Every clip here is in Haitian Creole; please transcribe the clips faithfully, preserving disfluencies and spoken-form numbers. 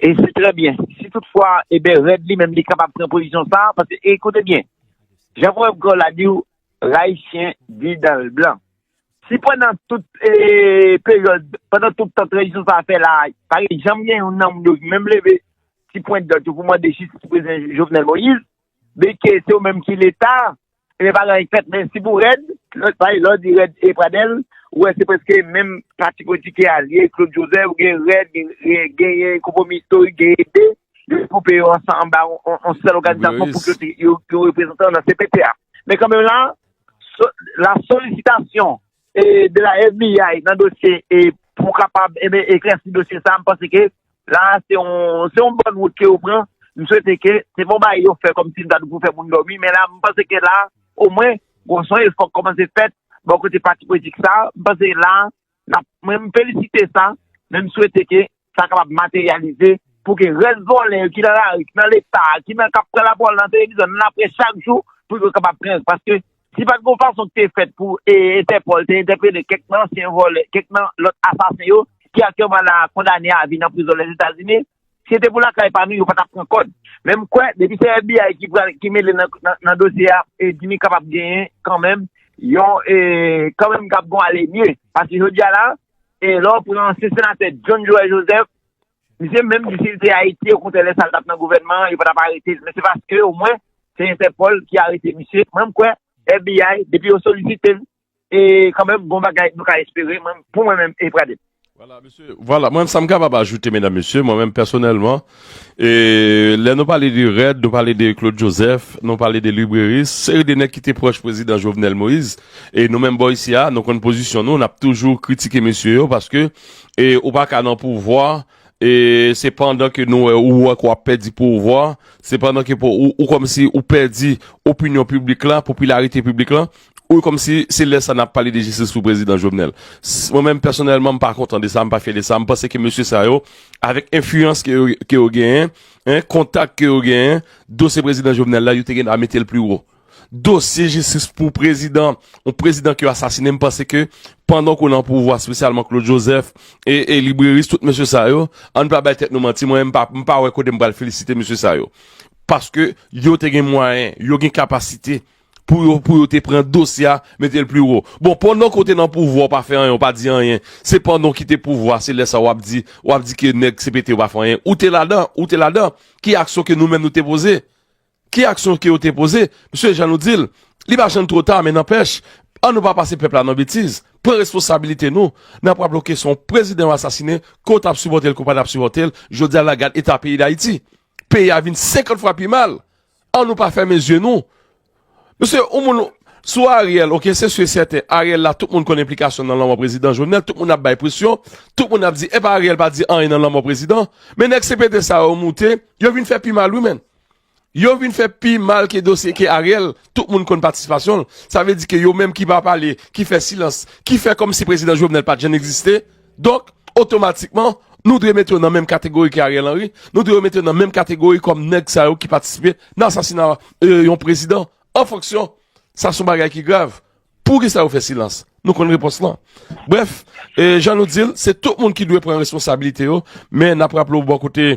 E se trè byen. Si toutfwa, e ben, Rèd li menm, li kapab pran pozisyon sa, paske, e koute byen, Jean Proverb Gras la di w, ray chyen di dan l blan. Si pandan tout e, peryòd, pandan tout tan tranzisyon sa a fè la, pa gen janm gen youn nan moun yo ki menm leve ti pwent dòt yo pou mande jistis pou prezidan Jovenel Moïse, men ke se yo menm ki Leta, e pa gen anyen k fèt, men si pou Rèd, lè w di Rèd e Pradèl, ou wè se prèske menm pati politik ki alye, Claude Joseph, ou gen Rèd, gen, gen, gen Konpwomi Istorik, gen ede, yo gwoupe yo ansanm anba yon, yon, yon sèl òganizasyon pou ke yo, yo reprezante yo nan C P T a. Men kanmenm la, so, la solisitasyon e, de la F B I nan dosye e pou kapab e, eklèsi dosye sa, m panse ke la se yon, se yon bòn wout ke yo pran. M swete ke se pa yon bagay yo fè kòmsi m ta di pou fè moun dòmi, men la, m panse ke la, omwen, gon son efò k kòmanse fèt bò kote pati politik sa. M panse la, n ap, mwen, m felisite sa, men m swete ke sa kapab materyalize pou ke rès vòlè yo ki nan lari, ki nan Leta, ki nan k ap pran lapawòl nan televizyon, nan laprès chak jou, pou yo kapab pran. Paske si pa t gon fason ki te fèt pou e, Entèpòl te entèpele kèk nan ansyen vòlè, kèk nan lòt asasen yo, ki aktyèlman la kondane a vi nan prizon Lèzetazini, si se te pou lakay pa nou, yo pa t ap pran kòd. Men m kwè, depi se F B I ki pral, ki mele nan, nan, nan dosye a, e Jimmy kapab genyen kanmenm, yon, e, kanmenm k ap gon ale mye. Paske jodi a la, e lè w pran ansyen senatè John Joël Joseph, misye menm di si l te Ayiti, okontrè, lè sa l t ap nan gouvènman an, yo pa t ap arete l. Men se paske, omwen, se Entèpòl ki arete misye. Mwen, m kwè, F B I, depi yo solisite l, e kanmenm, gon bagay nou ka espere, mwen, pou mwen menm, e Pradèl. Vwala, mesye. Vwala, mwen, sa m kapab ajoute, medam, mesye, mwen menm, pèsonèlman, e lè nou pale de Rèd, nou pale de Claude Joseph, nou pale de Libreris, se de nèg ki te pwòch prezidan Jovenel Moïse, e nou menm bò isi a, nou konn pozisyon nou, n ap toujou kritike mesye yo, paske, e ou pa ka nan pouvwa, e se pandan ke nou wè, ou wè ke w ap pèdi pouvwa, se pandan ke pou, ou, ou kòmsi ou pèdi opinyon piblik la, popilarite piblik la, ou kòmsi se lè sa n ap pale de jistis pou prezidan Jovenel. S-, mwen menm pèsonèlman, m pa kontan de sa, m pa fyè de sa, m panse ke mesye sa yo, avèk enfliyans ke yo, ke yo genyen, en, kontak ke yo genyen, dosye prezidan Jovenel la, yo te gen a mete l pi wo. Dosye jistis pou prezidan, yon prezidan ki yo asasinen, m panse ke pandan ke w nan pouvwa, espesyalman Claude Joseph e, e Libreris, tout mesye sa yo, ann pa bay tèt nou manti, mwen, m pa, m pa wè kote m pral felisite mesye sa yo. Paske yo te gen mwayen, yo gen kapasite pou yo, pou yo te pran dosye a, mete l pi wo. Bon, pandan ke w te nan pouvwa, w pa fè anyen, w pa di anyen. Se pandan w kite pouvwa, se lè sa w ap di, w ap di ke nèg C P T yo pa fè anyen. Ou te ladan, ou te ladan. Ki aksyon ke nou menm nou te poze? Ki aksyon ke yo te poze? Mesye, jan nou di l, li pa janm twò ta, men nanpèch, ann nou pa pase pèp la nan betiz. Pran responsabilite nou. N ap raple w ke se yon prezidan yo asasinen, ke w t ap sipòte l, ke w pa t ap sipòte l. Jodi a la, gad eta peyi Dayiti. Peyi a vin senkant fwa pi mal. Ann nou pa fèmen zye nou. Mesye, yon moun, sou Ariel, oke, se si e sèten, Ariel la, tout moun konn enplikasyon nan lanmò prezidan Jovenel, tout moun ap bay presyon, tout moun ap di, epa Ariel pa di anyen nan lanmò prezidan. Men nèg C P T sa yo moute, yo vin fè pi mal, wi, menn. Yo vin fè pi mal ke dosye ke Ariel, tout moun konn patisipasyon l. Sa vle di ke yo menm ki pa pale, ki fè silans, ki fè kòmsi prezidan Jovenel pa t janm egziste. Donk, otomatikman, nou dwe mete yo nan menm kategori ke Ariel Henry. Nou dwe mete yo nan menm kategori kòm nèg sa yo ki patisipe nan asasina, e, yon prezidan. An fonksyon, sa se yon bagay ki grav. Poukisa yo fè silans? Nou konn repons lan. Brèf, e, jan nou di l, se tout moun ki dwe pran responsabilite yo, men n ap raple w bò kote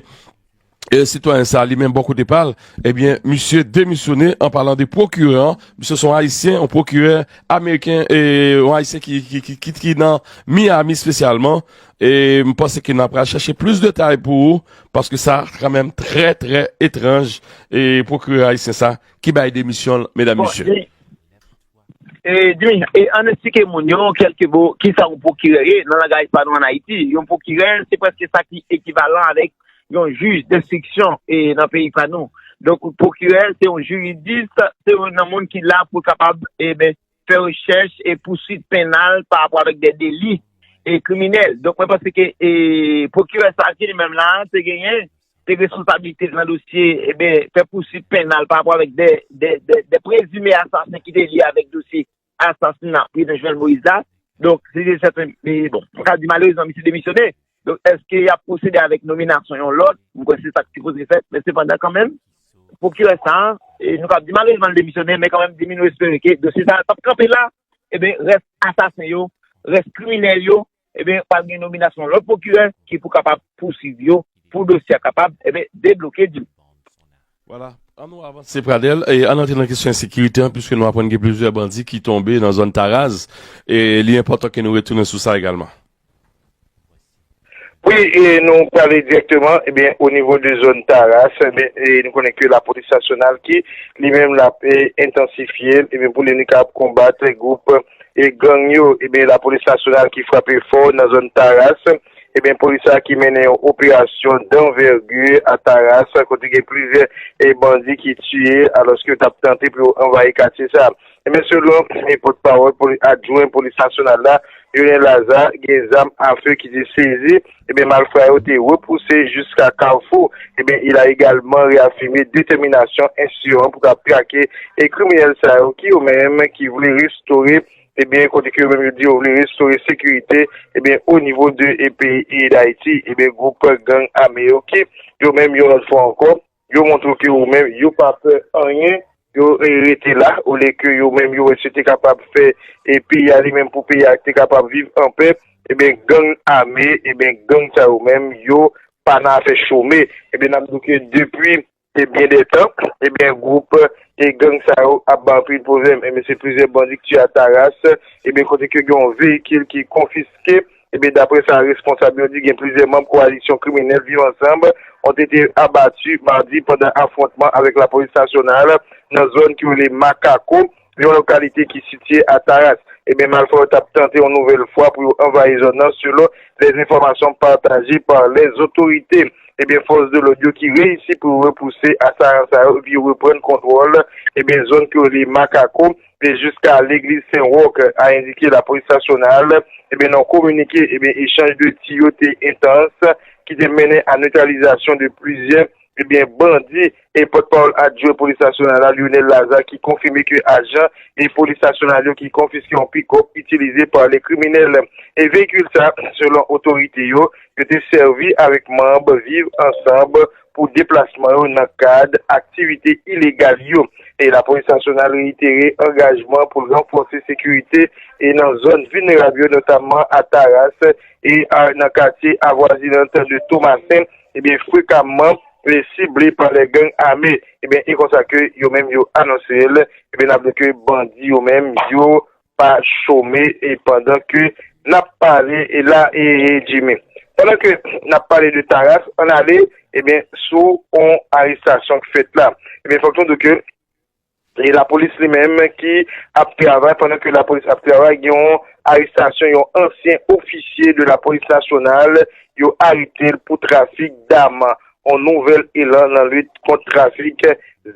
e, sitwayen sa li menm bò kote pa l, ebyen, misye demisyone an palan de pwokirè an. Misye se yon Ayisyen, yon pwokirè ameriken, e, yon Ayisyen ki, ki, ki, ki, ki nan Miami espesyalman. E m panse ke n ap pral chèche plis detay pou ou, paske sa kanmenm trè, trè etranj, e pwokirè ayisyen sa ki bay demisyon l, medam, mesye. Bon, e, Jimmy, e, ann eksplike moun yo, kèlke mo, kisa yon pwokirè ye nan langaj pa nou ann Ayiti. Yon pwokirè, se prèske sa ki ekivalan avèk yon jij denstriksyon, e, nan peyi pa nou. Donk, pwokirè, se yon jiridis, se yon nan moun ki la pou kapab, e ben, fè rechèch e pouswit penal pa rapò avèk de deli e kriminèl. Donk, mwen panse ke, e, pwokirè sa ki li menm la, te genyen te gen responsabilite nan dosye, e ben, fè pouswit penal pa rapò avèk de, de, de, de prezime asasen ki te lye avèk dosye asasina prezidan Jovenel Moïse la. Donk, se te sèten, e, bon, mwen ka di malerezman, misye demisyone. Donk, èske y ap pwosede avèk nominasyon yon lòt? Mwen kwè se sa k sipoze fèt, men sepandan, kanmenm, pwokirè sa a, e, nou ka di malerezman l demisyone, men kanmenm, Jimmy, nou espere ke dosye sa a p ap kanpe la, e ben, rès asasen yo, rès kriminèl yo, e ben, pral gen nominasyon lòt pwokirè ki pou kapab pouswiv yo pou dosye a kapab, ebyen, debloke di. Vwala. Ann nou avanse, Pradel, e ann antre nan kesyon ensekirite an, piske nou aprann gen plizyè bandi ki tonbe nan zòn Taraz, e li enpòtan ke nou retounen sou sa egalman. Wi, e nou prale dirèkteman, ebyen, o nivo de zòn Taras, ebyen, e nou konnen ke lapolis nasyonal ki li menm l ap, e, entansifye l, ebyen, pou li, li kapab konbat gwoup, e, gang yo, ebyen, lapolis nasyonal ki frape fò nan zòn Taras, ebyen, polis la ki mennen yon operasyon danvègi a Taras, kote gen plizyè, e, bandi ki tiye, alòske yo t ap tante pou yo anvayi katye sa. Ebyen, selon, e, pòtpawòl poli-, adjwen polis nasyonal la, Lionel Lazarre, gen zam afe ki te sezi, ebyen, malfra yo te repouse jiska Kafou. Ebyen, il a également réaffirmé détermination ensi an pou ta trake e kriminèl sa yo ki yo menm ki vle restore, ebyen, kote ke yo menm yo di yo vle restore sekirite, ebyen, o nivo de e peyi Dayiti, ebyen, gwoup gang ame yo ki yo menm yon lòt fwa ankò, yo montre ke yo menm yo pa pè anyen, yo, e, rete la, olye ke yo menm yo wè si yo te kapab fè, e, peyi a li menm pou peyi a te kapab viv an pè, ebyen, gang ame, ebyen, gang sa yo menm, yo pa nan afè chome. Ebyen, n ap di ke depi, e, byen de tan, ebyen, gwoup, e, gang sa yo ap bay anpil pwoblèm. Ebyen, se plizyè bandi ki tiye a Taras, ebyen, kote ke gen yon veyikil ki konfiske, ebyen, daprè sa responsab yo di, gen plizyè manm kowalisyon kriminèl Viv Ansanm ont été abattus mardi pandan afwontman avèk lapolis nasyonal nan zòn ki rele Makako, yon lokalite ki sitiye a Taras. Ebyen, malfra yo t ap tante yon nouvèl fwa pou yo anvayi zòn nan, selon les informations partagées par les autorités. Ebyen, fòs de lòd yo ki reyisi pou yo repouse asayan sa yo, epi yo reprann kontwòl, ebyen, zòn ki rele Makako, e jiska legliz Sen Wòk, a endike lapolis nasyonal, ebyen, nan yon kominike, ebyen, echanj de ti yo te entans, ki te mennen a netralizasyon de plizyè, ebyen, bandi. E pòtpawòl adjwen polis nasyonal la, Lionel Lazarre, ki konfime ke ajan e polis nasyonal yo ki konfiske yon pikòp itilize pa le kriminèl. E veyikil sa, selon otorite yo, yo te sèvi avèk manm Viv Ansanm pou deplasman yo nan kad aktivite ilegal yo. E lapolis nasyonal reitere angajman pou l ranfòse sekirite e nan zòn vilnerab yo, notamman a Taras e a, nan katye avwazinant de Tomasen, ebyen, frekamman, e, sible pa lè gang ame. Ebyen, e konsa ke yo menm yo anonse l, ebyen, n ap di ke bandi yo menm, yo pa chome, e pandan ke n ap pale, e la, e, e, Jimmy. Pandan ke n ap pale de Taras, ann ale, ebyen, sou yon arestasyon k fèt la. Ebyen, fòk nou di ke, e lapolis li menm ki ap travay, pandan ke lapolis ap travay, gen yon arestasyon yon ansyen ofisye de lapolis nasyonal, yo arete l pou trafik dam, yon nouvèl elan nan lit kont trafik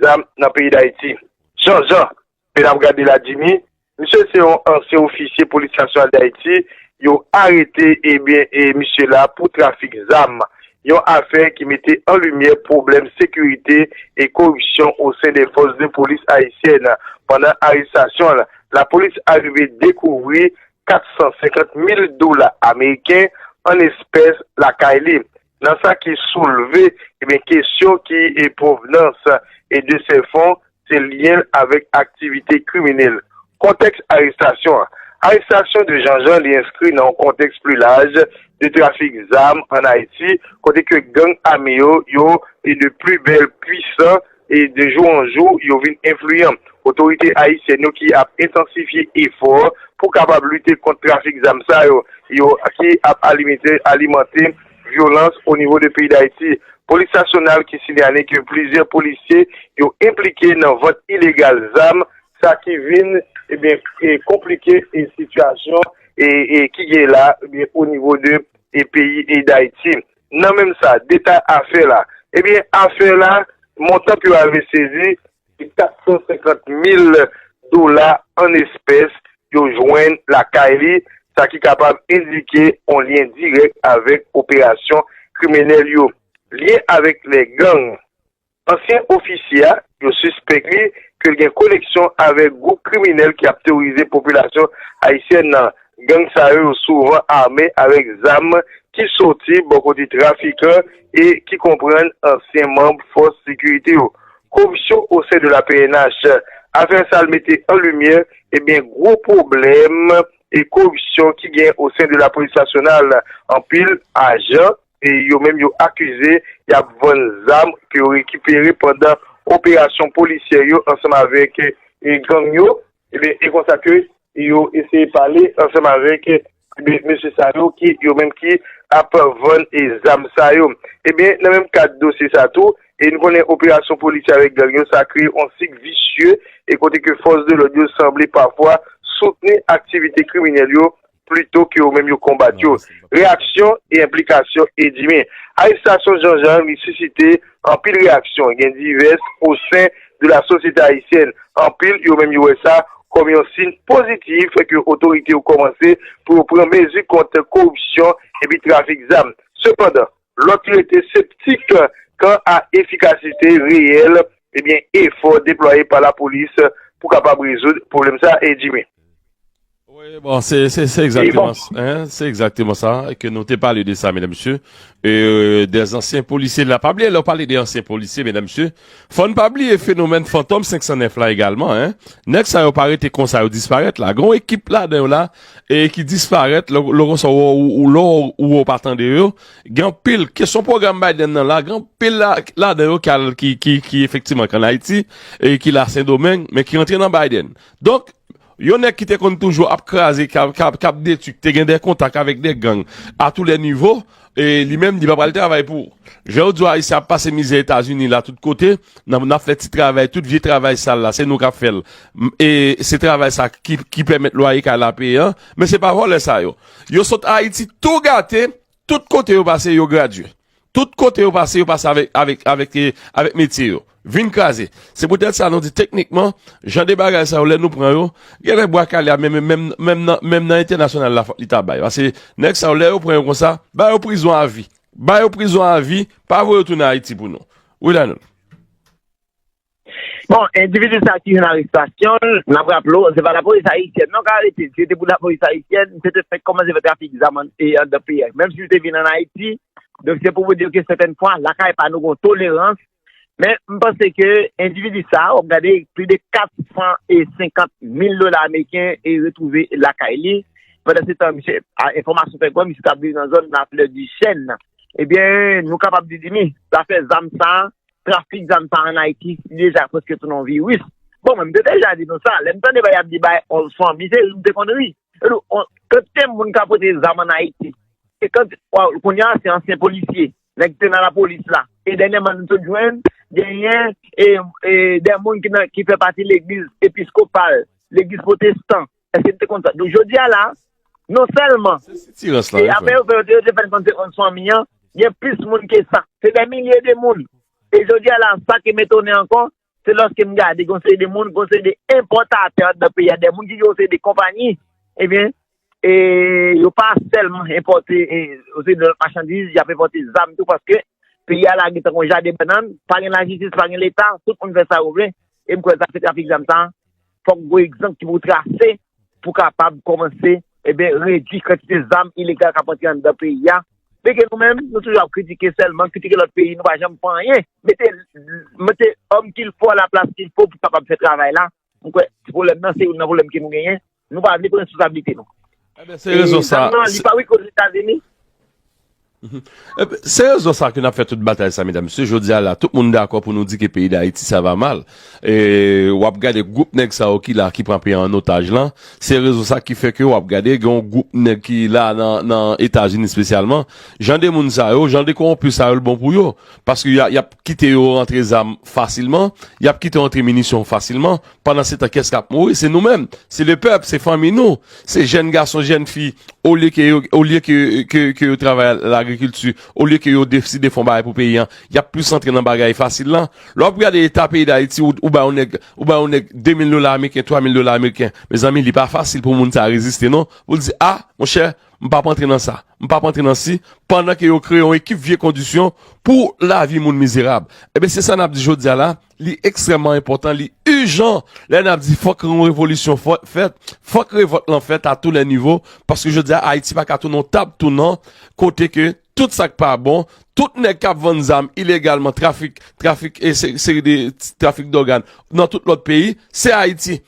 zam nan peyi Dayiti. Jan Jan, men n ap gade la, Jimmy, misye se yon ansyen ofisye polis nasyonal Dayiti, yo arete, ebyen, e misye la pou trafik zam. Yon afè ki mete an limyè pwoblèm sekirite e koripsyon o sen de fòs de polis ayisyèn. Pandan arestasyon an, lapolis arive dekouvri kat san senkant mil dola ameriken an espès lakay li. Nan sa ki soulve, ebyen, kesyon ki e pwovnans e de se fon, se lyen l avèk aktivite kriminèl. Kontèks arestasyon an. Arestasyon de Jan Jan li enskri nan yon kontèks pli laj de trafik zam ann Ayiti, kote ke gang ame yo, yo e de pli bèl pwisan e de jou an jou, yo vin enfliyan. Otorite ayisyèn yo ki ap entansifye efò pou kapab lite kont trafik zam sa yo, yo ki ap alimite, alimante vyolans o nivo de peyi Dayiti. Polis nasyonal ki sinyale ke plizyè polisye yo enplike nan vant ilegal zam, sa ki vin, ebyen, e konplike e sitiyasyon e, e ki gen la, ebyen, o nivo de e peyi e Dayiti. Nan menm sa, detay afè la. Ebyen, afè la, montan ke yo arive sezi, se kat san senkant mil dola an espès yo jwenn lakay li, sa ki kapab endike yon lyen dirèk avèk operasyon kriminèl yo. Lyen avèk lè gang. Ansyen ofisye a, yo sispèk li ke l gen koneksyon avèk gwoup kriminèl ki ap teworize popilasyon ayisyèn nan. Gang sa yo, yo souvan ame avèk zam ki soti bò kote trafikan e ki konprann ansyen manm fòs sekirite yo. Koripsyon o sen de la P N H. Afè sa a mete an limyè, ebyen, gwo pwoblèm e koripsyon ki gen o sen de lapolis nasyonal. Anpil ajan e yo menm yo akize y ap vann zam ke yo rekipere pandan operasyon polisyè yo ansanm avèk, e, gang yo. Ebyen, e konsa ke yo eseye pale ansanm avèk, ebyen, mesye sa yo ki, yo menm ki ap vann, e, zam sa yo. Ebyen, nan menm kad dosye sa tou, e nou konnen operasyon polisyè avèk gang yo, sa kreye yon sik visye, e kote ke fòs de lòd yo sanble pafwa soutni aktivite kriminèl yo plito ke yo menm yo konbat yo. Reyaksyon e enplikasyon Edimi. Arestasyon Jean Jean li sisite anpil reyaksyon, gen divès o sen de la sosyete ayisyèn. Anpil yo menm yo wè sa kòm yon siy pozitif ke otorite yo kòmanse pou yo pran mezi kont koripsyon epi trafik zam. Sepandan, lòt yo rete septik kan a efikasite reyèl, ebyen, efò deplwaye pa lapolis pou kapab rezoud pwoblèm sa, Edimi. Wi, bon, se se se egzakteman hein, se egzakteman sa ke nou te pale de sa, medam, mesye. E, de ansyen polisye la, pa bliye lè w pale de ansyen polisye, medam, mesye, fò n pa bliye fenomèn Fantom senk san nèf la egalman, hein. Nèg sa yo pa rete konsa, yo disparèt la. Gen yon ekip ladan yo la e ki disparèt, lè lè konsa ou ou lè ou ou pa tande yo. Gen anpil kesyon pwogram Biden nan la, gen anpil la ladan yo ki al ki ki ki efektivman k ann Ayiti e ki la Sendomeng, men ki rantre nan Biden. Donk, yon nèg ki te konn toujou ap kraze, k ap k ap k ap detwi, ki te gen de kontak avèk de gang a tou lè nivo, e li menm li pa pral travay pou ou. Jan yo di w Ayisyen ap pase mizè Etazini la tout kote, n ap n ap fè ti travay, tout vye travay sal la, se nou k ap fè l. E se travay sa ki ki pèmèt lwaye kay la peye an, men se pa vòlè sa yo. Yo sot Ayiti tou gate, tout kote yo pase yo gradye. Tout kote yo pase, yo pase avèk avèk avèk e avèk metye yo. Vin kraze. Se poutèt sa nou di teknikman, jan de bagay sa yo lè nou pran yo, genlè bwa kale a menm menm menm nan menm nan entènasyonal la fòk li ta bay. Paske nèg sa yo lè yo pran yo konsa, ba yo prizon avi. Ba yo prizon avi, pa voye yo tounen Ayiti pou nou. Wi Lanel. Bon, endividi sa ki jwenn arestasyon l, n ap raple w, se pa lapolis ayisyèn non k arete l. Si se te pou lapolis ayisyèn, misye te fèk kòmanse fè trafik zam an e anndan peyi a. Menm si l te vin ann Ayiti, donk se pou w di w ke sètèn fwa, lakay pa nou gen yon tolerans. Men, m panse ke endividi sa a, w ap gade plis de kat san e senkant mil dola ameriken e retwouve lakay li. Pandan se tan, misye, a, enfòmasyon fè kwè, misye t ap viv nan zòn Laflè di Chèn. Ebyen, nou kapab di, di mi, zafè zam sa a, trafik zam sa ann Ayiti deja prèske tounen yon viris. Bon, mwen, m te deja di nou sa. Lè m tande bagay y ap di bay Oxfam, se ri m te konn ri. Kantite moun k ap pote zam ann Ayiti? E kantite, kounye a, se ansyen polisye, nèg ki te nan lapolis la. E dènyèman, nou sot jwenn, genyen e, e, de moun ki, nan, ki fè pati legliz episkopal, legliz pwotestan. Èske n te konn sa? Donk, jodi a la, non sèlman e afè yo fè, yo te, yo te fè n konn se fanmi an, gen plis moun ke sa. Se dè milye de moun. E jodi a la, sa ki m etone ankò, se lòske m gade gon seri de moun, gon seri de enpòtatè anndan peyi a, de moun ki gen yon seri de konpayi, ebyen, e yo pa sèlman enpòte e, yon seri de lòt machandiz, y ap enpòte zam tou, paske peyi a lage tankou yon jaden bannann, pa gen lajistis, pa gen leta, tout moun fè sa yo vle, e m kwè zafè trafik zam sa, fòk gon egzanp ki pou trase, pou kapab kòmanse, ebyen, redui kantite zam ilegal k ap antre anndan peyi a. Byen ke nou menm, nou toujou ap kritike sèlman, kritike lòt peyi, nou pa janm fè anyen. Mete, mete homme qu'il faut à la place qu'il faut pou kapab fè travay la. M kwè, pwoblèm nan, se youn nan pwoblèm ke nou genyen. Nou pa vle pran responsablite nou. Ebyen, se rezon sa. Zam nan, li fabrik Ozetazini. Se rezon sa ke n ap fè tout batay sa, medam, mesye. Jodi a la, tout moun dakò pou nou di ke peyi Dayiti sa va mal. E w ap gade gwoup nèg sa yo ki la, ki pran peyi an otaj lan. Se rezon sa ki fè ke w ap gade gen yon gwoup nèg ki la nan nan Etazini espesyalman. Jan de moun sa yo, jan de kowonpi sa yo, l bon pou yo. Paske y a- y ap kite yo rantre zam fasilman, y ap kite yo rantre minisyon fasilman. Pandan se tan, kiyès k ap mouri? Se nou menm. Se lepèp, se fanmi nou. Se jèn gason, jèn fi, olye ke yo, olye ke, ke, ke yo travay lagrikilti, olye ke yo deside fè yon bagay pou peyi an, y ap plis antre nan bagay fasil lan. Lè w ap gade eta peyi Dayiti, ou, ou bay yon nèg, ou bay yon nèg de mil dola ameriken, twa mil dola ameriken. Mezanmi, li pa fasil pou moun sa reziste non. Pou l di, a, monchè, m p ap antre nan sa. M p ap antre nan si, pandan ke yo kreye yon ekip vye kondisyon pou lavi moun mizerab. Ebyen, se sa n ap di jodi a la, li ekstrèmman enpòtan, li ijan, lè n ap di fòk yon revolisyon fò- fèt, fòk revòlt lan fèt a tou lè nivo, paske jodi a, Ayiti pa ka tounen yon tab tounan, kote ke tout sa k pa bon, tout nèg k ap vann zam ilegalman, trafik, trafik, e se- seri de trafik dògàn nan tout lòt peyi, se Ayiti.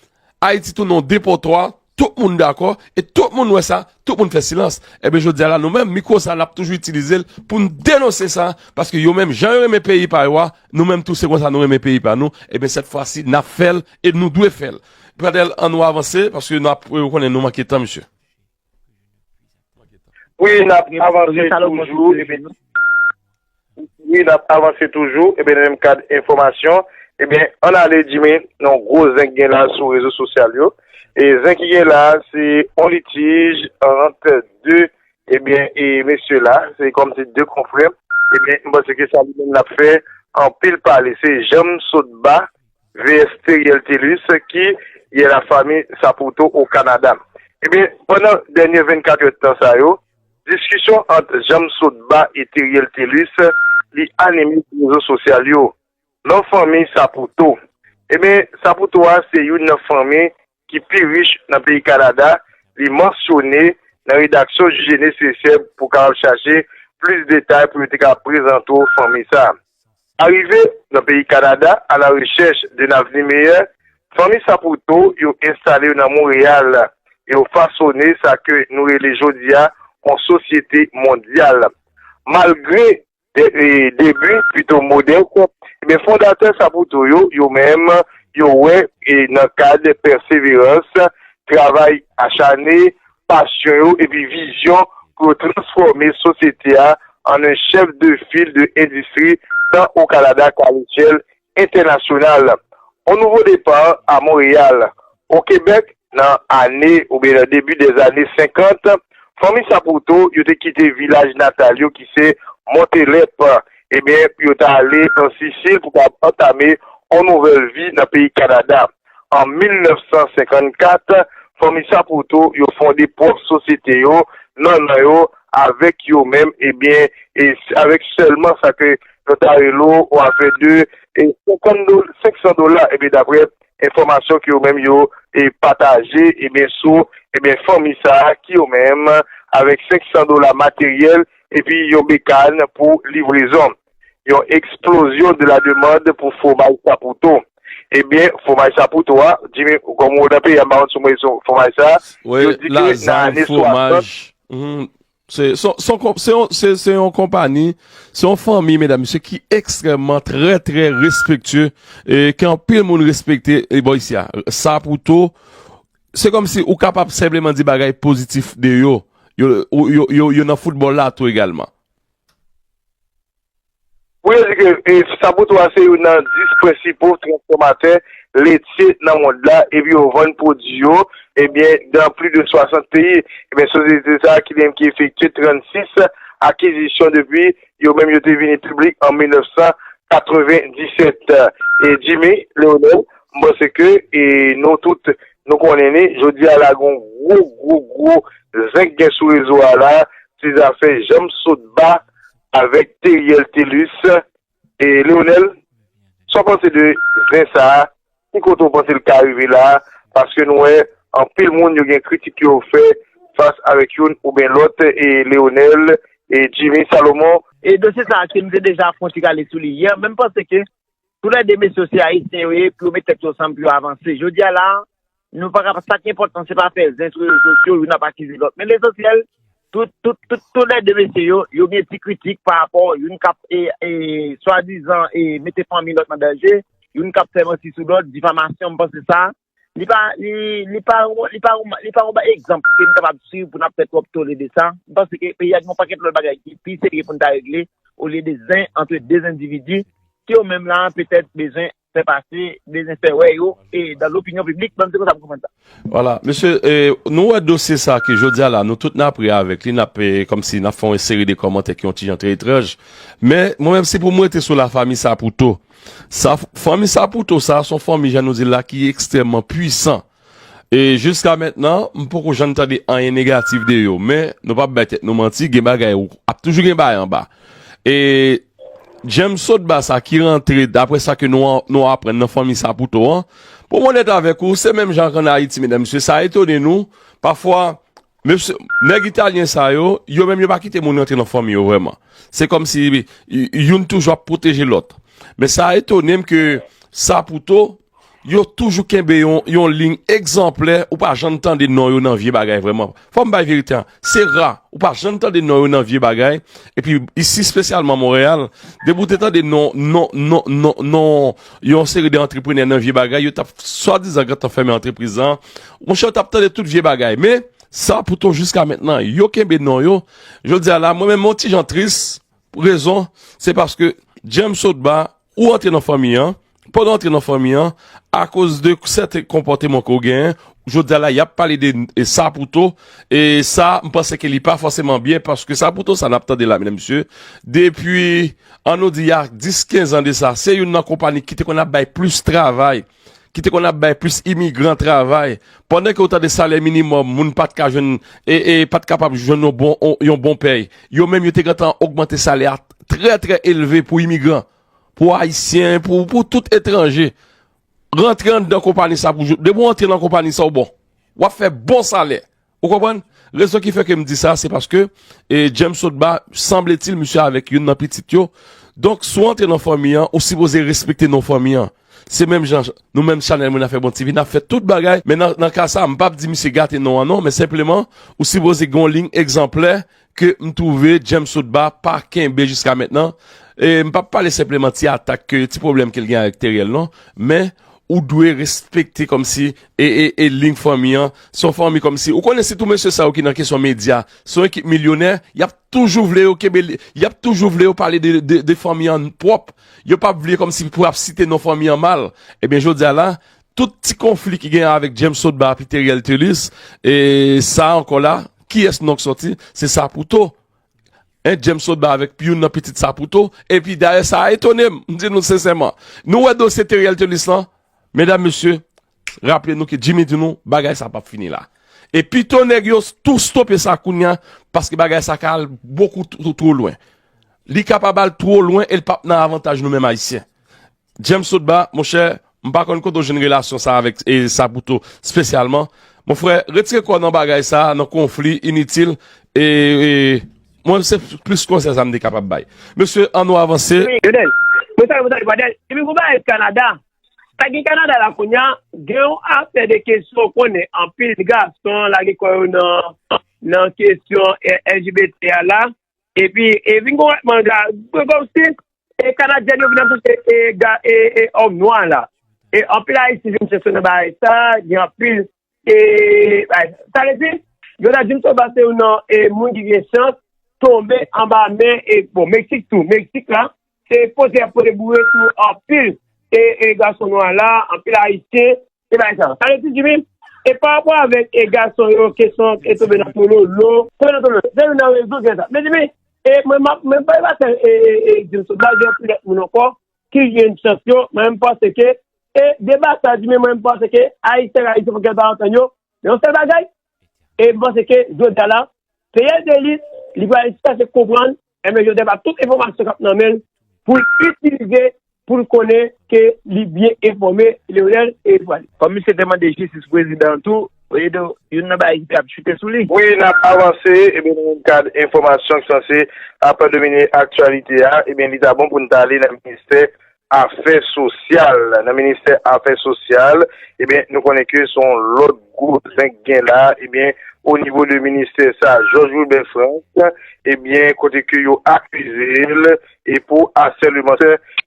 Ayiti tounen yon depotwa, tout moun dakò, e tout moun wè sa, tout moun fè silans. Ebyen, jodi a la, nou menm, mikwo sa, n ap toujou itilize l pou n denonse sa, paske yo menm, jan yo renmen peyi pa yo a, nou menm tou, se konsa nou renmen peyi pa nou. Ebyen, sèt fwa si, n ap fè l, e nou dwe fè l. Pradèl, ann nou avanse, paske n ap, ou konnen nou manke tan, mesye. Wi, n ap avanse toujou. Wi, n ap avanse toujou. Ebyen, nan menm kad enfòmasyon, ebyen, ann ale, Jimmy, nan gwo zen ki gen la sou rezo sosyal yo. E zen ki gen la, se yon litij ant de, ebyen, e mesye la, se kòmsi de konfrè. Ebyen, m panse ke sa li menm l ap fè anpil pale. Se Janm Sotba, V S Teriel Telus ki ye la fami Saputo o Kanada. Ebyen, pandan dènye vennkat èdtan sa yo, diskisyon ant Janm Sotba e Teriel Telus, li anime sou rezo sosyal yo. Non fanmi Saputo. Ebyen, Saputo a se youn nan fanmi ki pi rich nan peyi Kanada, li mansyone nan redaksyon Jije Nesesè pou kapab chache plis detay pou yo te ka prezante w fanmi sa. Arive nan peyi Kanada, à la recherche d'un avenir meilleur, fanmi Saputo yo enstale yo nan Monreyal. Yo fasone sa ke nou rele jodi a yon sosyete mondyal. Malgre de, e, debi pito modès, ebyen fondatè Saputo yo, yo menm, yo wè e nan kad pèseverans, travay achane, pasyon yo epi vizyon pou yo transfòme sosyete a an un chef de file de endistri tan o Kanada ka lechèl entènasyonal. On nouvo départ à Montréal. O Kebèk, nan ane oubyen nan debi dèzane senkant, fanmi Saputo yo te kite vilaj natal yo ki se Montelep, ebyen, pou yo ta ale an Sisil pou kapab antame yon nouvèl vi nan peyi Kanada. An mil nèf san senkannkat, fanmi Saputo yo fonde pwòp sosyete yo, nan nan yo, avèk yo menm, ebyen, e avèk sèlman sa ke nou ta rele w afè de e senkant dola, senk san dola, ebyen, daprè enfòmasyon ke yo menm yo e pataje, ebyen, sou, ebyen, fanmi sa a ki yo menm, avèk senk san dola materyèl, epi yon bekàn pou livrezon. Yon eksplozyon de la demande pou fwomaj Saputo. Ebyen, fwomaj Saputo a, Jimmy, kòm ou nan peyi a, m pa konn si w mwen sou fwomaj sa a, yo di ke nan ane swasant, Se se yon se se se yon konpani, se yon fanmi, medam, mesye, ki ekstrèmman, trè, trè respektye, e ke anpil moun respekte, e bò isi a. Saputo, se kòmsi ou kapab senpleman di bagay pozitif de yo. Yo, yo, yo, yo nan foutbòl la tou egalman. Pou yo di ke e, Saputo a se youn nan dis prensipal transfòmatè letye nan mond la, epi yo vann pwodui yo, ebyen, dan plis de swasant peyi. Ebyen, sosyete sa a ki li menm ki efektye trannsis akizisyon depi yo menm yo te vini piblik an mil nèf san katrevenndisèt. E Jimmy, Leonel, m panse ke e, nou tout, nou konnen li, jodi a la, gon gwo, gwo, gwo zen k gen sou rezo a la, se zafè Janm Sotba avèk Teriel Telus. E Leonel, sa w panse de zen sa a? Ki kote w panse l ka rive la a? Paske nou wè anpil moun yo gen kritik yo fè fas avèk youn oubyen lòt, e Leonel, e Jimmy Salomon. E dosye sa a ke nou te deja fè yon ti rale sou li yè, men m panse ke toulède mesye se Ayisyen yo ye, pou yo met tèt yo ansanm pou yo avanse. Jodi a la, nou pa ka, sa ki enpòtan, se pa fè zen sou rezo sosyo, youn ap akize lòt. Men lesansyèl, tout, tout, tout, toulède mesye yo, yo gen ti kritik pa rapò, youn k ap, e, e, swadizan, e, mete fanmi lòt an danje, youn k ap fè manti sou lòt, difamasyon, m panse sa, li pa, li, li pa, li pa, li pa yon egzanp ke n kapab swiv pou n ap fè twòp tole de sa. M panse ke peyi a gen yon pakèt lòt bagay ki pi serye pou n ta regle, olye de zen ant de endividi, ki yo menm la, petèt, bezwen fè pase, bezwen fè wè yo, e dan lopinyon piblik, menm se konsa m konprann sa. Vwala, mesye, e, nou wè dosye sa a ke jodi a la, nou tout n ap ri avèk li, n ap, e, kòmsi n ap fè yon seri de kòmantè ki yon ti jan trè etranj. Men, mwen menm, si pou mwen rete sou la famille Saputo, sa, fanmi Saputo sa, se yon fanmi, jan nou di l la, ki ekstrèmman pwisan. E jiska mentnan, m poko janm tande anyen negatif de yo. Men, nou p ap bay tèt nou manti, gen bagay, ap toujou gen bagay anba. E James Sotba sa ki rantre, daprè sa ke nou an, nou aprann nan fanmi Saputo an, pou m onèt avèk ou, se menm jan k ann Ayiti, medam, mesye, sa etone nou. Pafwa, mesye, nèg italyen sa yo, yo menm yo pa kite moun rantre nan fanmi yo vrèman. Se kòmsi y-, youn toujou ap pwoteje lòt. Men sa etone m ke Saputo, yo toujou kenbe yon, yon liy egzanplè, ou pa janm tande non yo nan vye bagay vrèman. Fò m bay verite a, se ra, ou pa janm tande non yo nan vye bagay. Epi isi, espesyalman Monreyal, depi w te tande non, non, non, non, non yon seri de antreprenè nan vye bagay, yo t ap swadizan gentan fèmen antrepriz lan. Monchè, w t ap tande tout vye bagay. Men, sa poutan jiska mentnan, yo kenbe non yo. Jodi a la, mwen menm, yon ti jan tris, rezon, se paske James Sotba, ou antre nan fanmi an, pandan w antre nan fanmi an, akoz de sèten konpòteman ke w genyen, jodi a la, y ap pale de, e, Saputo, e sa, m panse ke li pa fòseman byen, paske Saputo, sa n ap tande la, medam, mesye, depi, ann nou di, y a dis, kenz an de sa, se youn nan konpayi ki te konn ap bay plis travay, ki te konn ap bay plis imigran travay. Pandan ke w tande salè minimòm, moun pa t ka jwenn, e, e pa t kapab jwenn yon bon, yon bon pèy. Yo menm, yo te gentan ogmante salè a trè, trè elve pou imigran, pou Ayisyen, pou, pou tout etranje. Rantre anndan konpayi sa pou jou. Depi w antre nan konpayi sa, w bon. W ap fè bon salè. Ou konprann? Rezon ki fè ke m di sa, se paske, e, James Sotba, sanbletil, misye avèk youn nan pitit yo. Donk, si w antre nan fanmi an, ou sipoze respekte non fanmi an. Se menm jan, nou menm chanèl Mwen Afè Bon T V, n ap fè tout bagay, men nan, nan ka sa, m p ap di misye gate non an non, men senpleman, ou sipoze gen yon liy egzanplè ke m twouve James Sotba pa kenbe jiska mentnan. E m p ap pale senpleman ti atak ke, ti pwoblèm ke l gen avèk Teriel non, men ou dwe respekte kòmsi e, e, e liy fanmi an, se yon fanmi kòmsi, ou konnen sitou mesye sa yo ki nan kesyon medya, se yon ekip milyonè, y ap toujou vle yo kenbe, y ap toujou vle yo pale de, de, de fanmi an pwòp, yo p ap vle kòmsi pou ap site non fanmi an mal. Ebyen, jodi a la, tout ti konfli ki genyen avèk James Sotba epi Teriel Thelus, e sa ankò la, kiyès non k sòti? Se Saputo. En, James Sotba avèk youn nan pitit Saputo. Epi dayè, sa etone m, m di nou sensèman. Nou wè dosye Teriel Thelus lan, medam, mesye, raple nou ke Jimmy di nou, bagay sa p ap fini la. E pito nèg yo tou stope sa kounye a, paske bagay sa ka al bokou two, two lwen. Li kapab al two lwen e l p ap nan avantaj nou menm Ayisyen. James Sotba, monchè, m pa konn kote w jwenn relasyon sa avèk, e, Saputo espesyalman. Mon frè, retire kò w nan bagay sa, nan konfli initil, e, e, mwen, se plis konsèy sa m te kapab bay. Mesye, ann nou avanse. Wi, Daniel. Mwen, sa, mwen, sa, Daniel. Epi, gon bagay Kanada. Sa gen Kanada la kounye a, gen yon afè de kesyon, konnen anpil gason lage kò yo nan, nan kesyon, e, L G B T a la. Epi, e vin gon manga, kòmsi, e, Kanadyen yo vin ap chèche, e, ga, e, e, òm nwa la. E anpil Ayisyen jwenn chans nan bagay sa, gen anpil, e, bagay sa. Sa vle di, yo ta di m Sotba se youn nan, e, moun ki gen chans tonbe anba men, e, bon, Meksik tou. Meksik la, se pote y ap pote boure sou anpil, e, e, gason nwa la, anpil Ayisyen, e bagay sa. Sa vle di, Jimmy, e pa rapò avèk, e, gason yo, kesyon, e tonbe nan tololo, tonbe nan tololo. Se youn nan rezon ki fè sa. Men, Jimmy, e mwen, m ap, mwen pa, e pa sèl, e, e, e, James Sotba, gen anpil lòt moun ankò ki jwenn chans yo. Mwen, m panse ke, e, deba sa, Jimmy, mwen, m panse ke Ayisyen ak Ayisyen, fòk yo ta antann yo nan yon sèl bagay. E m panse ke, jodi a la, Teriel Thelus, li pral chèche konprann, enben, jodi a, pa tout enfòmasyon k ap nan men l, pou l itilize, pou l konnen ke li byen enfòme, Leonel, e vwala. Kòm misye te mande jistis prezidan an tou, e do, youn nan bagay ki te ap choute sou li. Wi, n ap avanse, ebyen, nan menm kad enfòmasyon ki sanse ap domine aktyalite a, ebyen, li ta bon pou n ta ale nan ministè afè sosyal. Nan ministè afè sosyal, ebyen, nou konnen ke se yon lòt gwo zen k gen la, ebyen, o nivo de ministè sa, Georges Wilbert Franck, ebyen, kote ke yo akize l, e pou asèlman,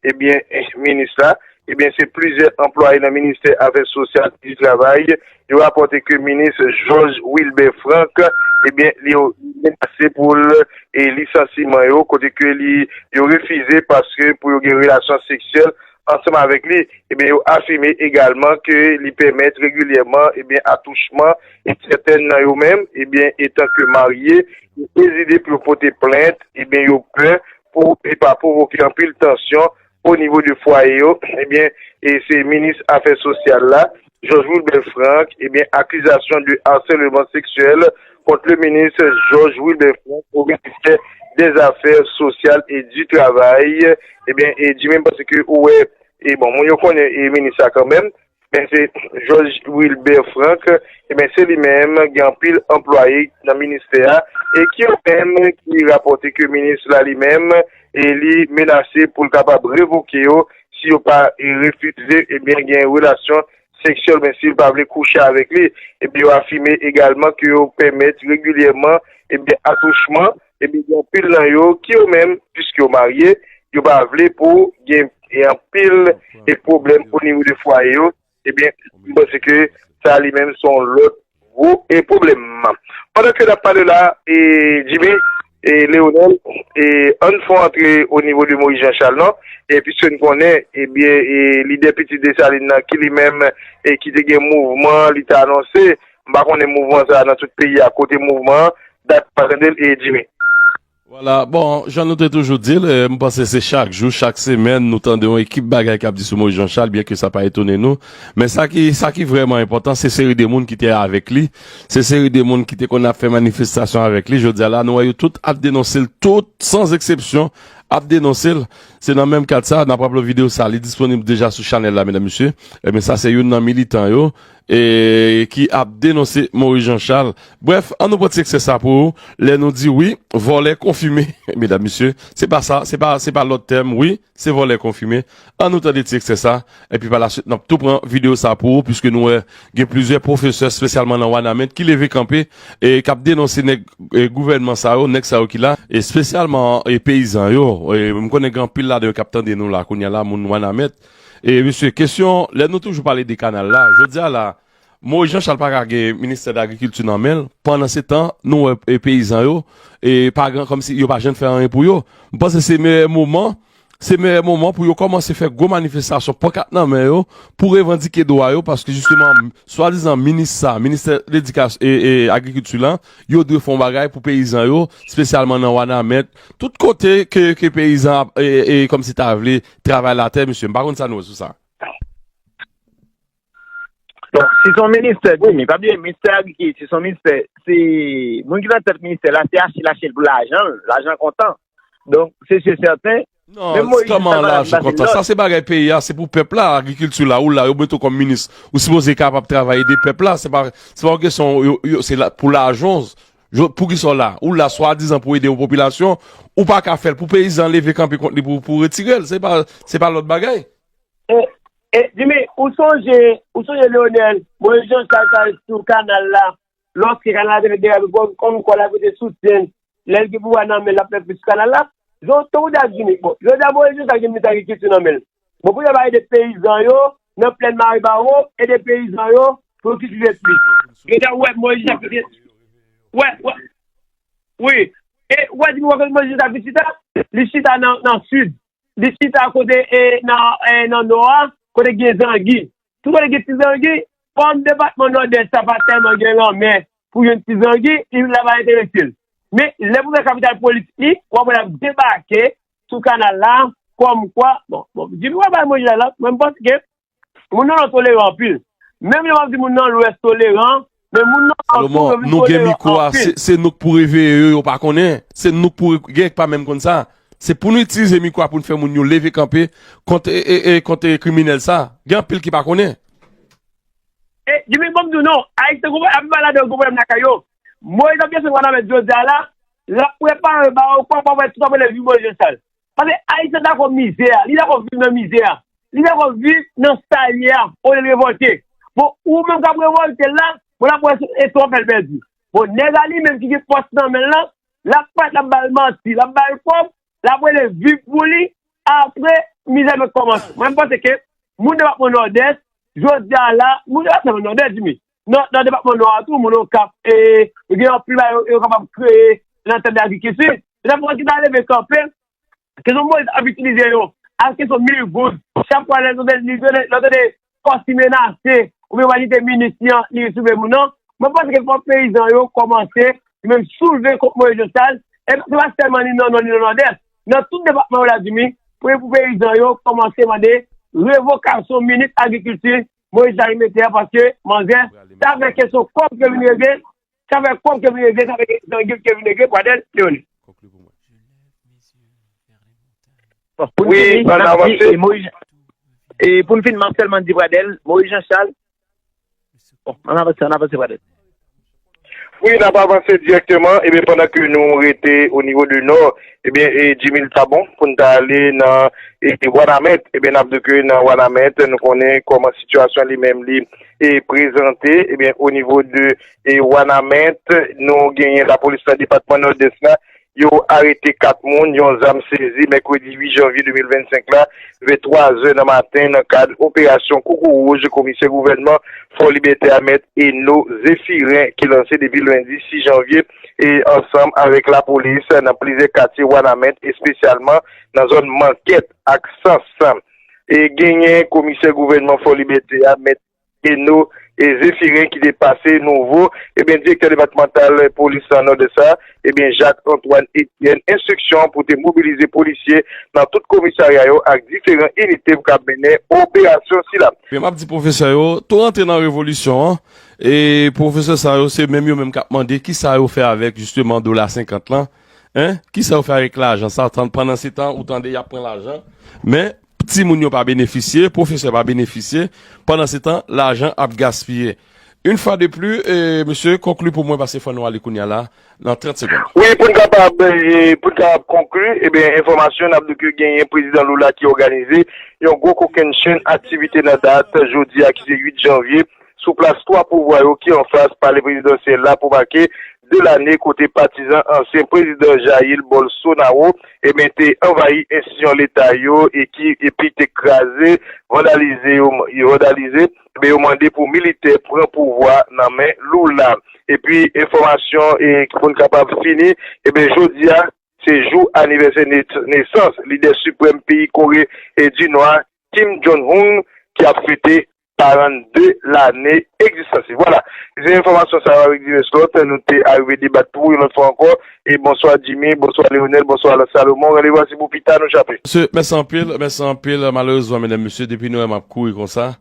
ebyen, minis la, ebyen, se plizyè anplwaye nan ministè afè sosyal e di travay, yo rapòte ke minis Georges Wilbert Franck, ebyen, li menase pou l, e lisansiman yo, kote ke li, yo refize paske pou yo gen relasyon seksyèl ansanm avèk li. Ebyen, yo afime egalman ke li pèmèt regilyèman, ebyen, atouchman, e sètèn nan yo menm, ebyen, etan ke marye, yo ezite pou yo pote plent, ebyen, yo pè pou, e pa pwovoke anpil tansyon o nivo de fwaye yo, ebyen, e se minis afè sosyal la, Georges Wilbert Franck, ebyen, accusation de harcèlement sexuel contre le ministre Georges Wilbert Franck au ministère des Affaires sociales et du Travail, ebyen, e di menm paske ou wè, e bon, moun yo konnen, e minis la kanmenm, men se Georges Wilbert Franck, ebyen, se li menm, gen anpil anplwaye nan ministè a, e ki yo menm ki rapòte ke minis la li menm, e li menase pou l kapab revoke yo, si yo pa, e, refize, ebyen, gen relasyon seksyèl, men si l pa vle kouche avèk li, ebyen, yo afime egalman ke yo pèmèt regilyèman, ebyen, atouchman, ebyen, gen anpil nan yo ki yo menm, piske yo marye, yo pa vle pou gen, e, anpil, e, pwoblèm o nivo de fwaye yo, ebyen, m panse ke sa li menm se yon lòt gwo, e, pwoblèm. Pandan ke n ap pale la, e, Jimmy, e, Leonel, e, ann fè antre o nivo de Moïse Jean Charles, non? E piske n konnen, ebyen, e, lidè Pitit Desalin nan, ki li menm, e, ki te gen mouvman, li te anonse, m pa konnen mouvman sa a nan tout peyi a, kote mouvman an, dat pa tande l, e, Jimmy. Vwala, bon, jan nou te toujou di l, e, m panse se chak jou, chak semèn, nou tande yon ekip bagay k ap di sou Moïse Jean Charles, byen ke sa pa etone nou. Men sa ki, sa ki vrèman enpòtan, se seri de moun ki te avèk li, se seri de moun ki te konn ap fè manifestasyon avèk li. Jodi a la, nou wè yo tout ap denonse l, tout, san eksepsyon, ap denonse l. Se nan menm kad sa, n ap raple w videyo sa, li disponib deja sou chanèl la, medam, mesye. Ebyen, sa se youn nan militan yo, e, ki ap denonse Moïse Jean Charles. Brèf, an nou pran ti eksè sa pou ou. Lè nou di wi, vòlè konfime, medam, mesye, se pa sa, se pa, se pa lòt tèm, wi, se vòlè konfime. An nou tande ti eksè sa, epi pa la swit, n ap tou pran videyo sa pou ou, piske nou wè gen plizyè pwofesè, espesyalman nan Wanament, ki leve kanpe, e k ap denonse nèg, e, gouvènman sa yo, nèg sa yo ki la, espesyalman, e, peyizan yo. E, m konnen gen anpil ladan yo k ap tande nou la, kounye a la, moun Wanament. E, mesye, kesyon, lè nou toujou pale de kanal la, jodi a la, Moïse Jean Charles pa ka gen ministè dagrikilti nan men l. Pandan se tan, nou wè, e, peyizan yo, e, pa gen, kòmsi yo pa janm fè anyen pou yo. M panse se meyè moman, se meyè moman pou yo kòmanse fè gwo manifestasyon, pankat nan men yo, pou revandike dwa yo, paske jisteman, swadizan minis sa, ministè ledikasyon e, e agrikilti la, yo dwe fè yon bagay pou peyizan yo, espesyalman nan Wanament, tout kote ke, ke peyizan ap, e, e, kòmsi ta vle travay latè, mesye. M pa konn sa nou wè sou sa. Bon, si se yon ministè, Jimmy, pa bliye, ministè agrikilti, se yon ministè, se moun ki nan tèt ministè la, se Achille Achille pou lajan l, lajan kontan. Donk, se si e sèten, Non, kòman lajan kontan? Sa se bagay peyi a, se pou pèp la, agrikilti la, ou la, yo mete w kòm minis, ou sipoze kapab travay ede pèp la, se pa, se pa yon kesyon, yo, yo, se la, pou lajan, poukisa w la? Ou la swadizan pou ede yon popilasyon, ou pa ka fè l pou peyizan leve kanpe kont li pou, pou retire l, se pa, se pa lòt bagay. E, e, Jimmy, ou sonje, ou sonje Leonel, Moïse Jean Charles t al sou kanal la, lòske kanal la te fèk derape, kòm, kòm kwa l ap rete soutyen l, lè l gen pouvwa nan men l, l ap fè plis kanal la. Jan w te di a Jimmy, bon, jodi a Moïse Jean Charles gen minis agrikilti nan men l. Bon, pou yo pa ede peyizan yo, nan plèn Maribawo, ede peyizan yo, pou yo kiltive plis. Jodi a, ou wè, Moïse Jean Charles, wè, wè, wi, e, ou wè Jimmy, ou wè kote Moïse Jean Charles chita? Li chita nan, nan sid. Li chita kote e nan e nan nò a, kote gen zangi. Tout kote gen ti zangi, kòm depatman Nòdès la pa tèlman gen lanmè pou jwenn ti zangi, li la pa enterese l. Men lè pou fè kapital politik li, w ap wè l ap debake sou kanal la, kòmkwa, bon, bon, Jimmy wè bay mwen la, mwen m panse ke moun nan nò toleran anpil. Menm lè w ap di moun nan lwès toleran, men moun nan nò tou yo vin toleran anpil. Se nou k pou reveye yo, yo pa konnen. Se nou k pou, gen k pa menm konn sa. Se pou nou itilize mikwo a pou n fè moun yo leve kanpe kont e, e, e, kont e kriminèl sa. Gen anpil ki pa konnen. E, Jimmy, ban m di w non, Ayisyen ap viv ladan yon gwo pwoblèm lakay yo. Moyiz ap desann Wanament jodi a la, l ap prepare ba yo kwa pou ap wè tout ap rele viv Moyiz Jan Chal. Paske Ayisyen dakò mizè a, li dakò viv nan mizè a, li dakò viv nan sa l ye a, olye l revòlte. Bon, ou menm k ap revòlte la, bon, l ap wè si w ap fè l pèdi. Bon, nèg la li menm ki gen pòs nan men l lan, l ap parèt, l ap ba l manti, l ap ba l kòb, l ap rele viv pou li, apre mizè mèt kòmanse. Mwen, m panse ke moun depatman Nòdès, jodi a la, moun depatman Nòdès, Jimmy, nan, nan depatman Nò a tou, moun Okap, e, yo gen anpil bagay yo, yo kapab kreye nan tèm de agrikilti. Lè moun ki ta leve kanpe, kesyon Moyiz ap itilize yo, ak kesyon mil goud, chak fwa lè nou tande, lè nou tande kòs li menase, oubyen yo pa kite minis li an, li sou men moun nan, mwen panse ke fòk peyizan yo kòmanse, yo menm soulve kont Moyiz Jan Chal, e se pa sèlman ni nan Nò, ni nan Nòdès, nan tout depatman yo la, Jimmy, pou, pou peyizan yo kòmanse mande revokasyon minis agrikilti Moyiz Jan Chal mete a, paske manzè, sa fè kesyon kòb ke vin regle, sa fè kòb ke vin regle, sa fè kesyon zangi ke vin regle, Pradèl, Leonid. Bon, pou n fini, n ap di, e, Moyiz, e pou n fini, m ap sèlman di Pradèl, Moyiz Jan Chal. Bon, ann avanse, ann avanse, Pradèl. Wi, n ap avanse dirèkteman. Ebyen, pandan ke nou rete o nivo de Nò, ebyen, e, Jimmy, l ta bon pou n ta ale nan, e, Wanament. Ebyen, n ap di ke nan Wanament, nou konnen kòman sitiyasyon li menm li, e, prezante. Ebyen, o nivo de, e, Wanament, nou genyen lapolis nan depatman Nòdès la, yo arete kat moun, yon zam sezi mèkredi uit janvye de mil vennsenk la, vè twa zè nan maten, nan kad operasyon Koukouwouj, komisè gouvènman Fò Libète a, Mèt Eno Zephirin, ki lanse depi lendi sis janvye, e ansanm avèk lapolis nan plizyè katye Wanament, espesyalman nan zòn Mankèt ak Sans. E genyen komisè gouvènman Fò Libète a, Mèt Eno e Zephirin, ki te pase nouvo, ebyen, direktè depatmantal polis nan Nòdès la, ebyen, Jacques Antoine Etienne, enstriksyon pou te mobilize polisye nan tout komisarya yo ak diferan inite pou k ap mennen operasyon sila. Men m ap di pwofesè yo, tou rantre nan revolisyon an. E pwofesè sa yo, se menm yo menm k ap mande kisa yo fè avèk, jisteman, dola senkant lan. Hein? Kisa yo fè avèk lajan sa? Tan-, pandan se tan, ou tande y ap pran lajan. Men, timoun yo pa benefisye, pwofesè pa benefisye. Pandan se tan, lajan ap gaspiye. Une fois de plus, e, mesye, konkli pou mwen, paske fò nou ale kounye a la, nan trant segonn. Wi, pou n kapab, e, pou n kapab konkli, ebyen, enfòmasyon, n ap di ke genyen prezidan Lula ki òganize yon gwo kokennchenn aktivite nan dat jodi a, ki se uit janvye, sou plas twa pouvwa yo ki anfas palè prezidansyèl la pou make de lane, kote patizan ansyen prezidan Jair Bolsonaro, ebyen, te anvayi enstitisyon leta yo e ki, epi te kraze, vandalize yo, vandalize, ebyen, yo mande pou militè pran pouvwa nan men Lula. Epi, enfòmasyon, e, pou n kapab fini, ebyen, jodi a, se jou anivèsè ne-, nesans lidè siprèm peyi Kore, e, di Nò, Kim Jong-un, ki ap fete karannde lane egzistans li. Vwala. Se enfòmasyon sa yo avèk divès lòt, nou te arive debat pou yon lòt fwa ankò. E bonswa Jimmy, bonswa Leonel, bonswa Salomon. Randevou a se pou pita, nou chape. Mesye, mèsi anpil, mèsi anpil. Malerezman, medam, mesye, depi nou wè m ap kouri konsa,